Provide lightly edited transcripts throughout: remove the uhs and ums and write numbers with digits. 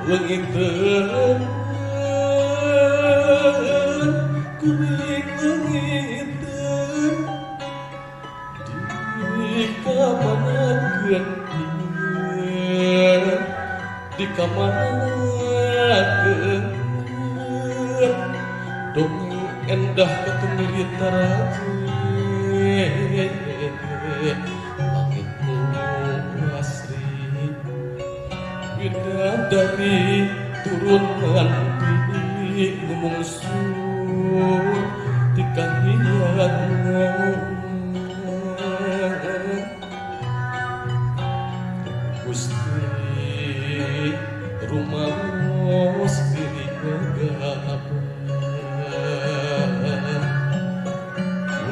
Leungiteun kuring, leungiteun dikamanakeun ieu, dikamanakeun dongeng endah katumiri taraje langit nu asri, bidadari turun nganti ngumungsur di kahyangan. Gusti, rumaos diri ngagabah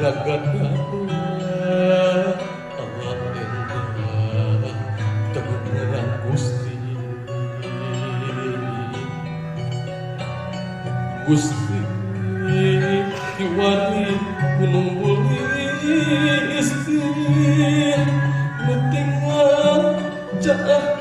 ngagadabah alam endah kagungan Gusti. Gusti, kiwari gunung bulistir nu tinggal caah.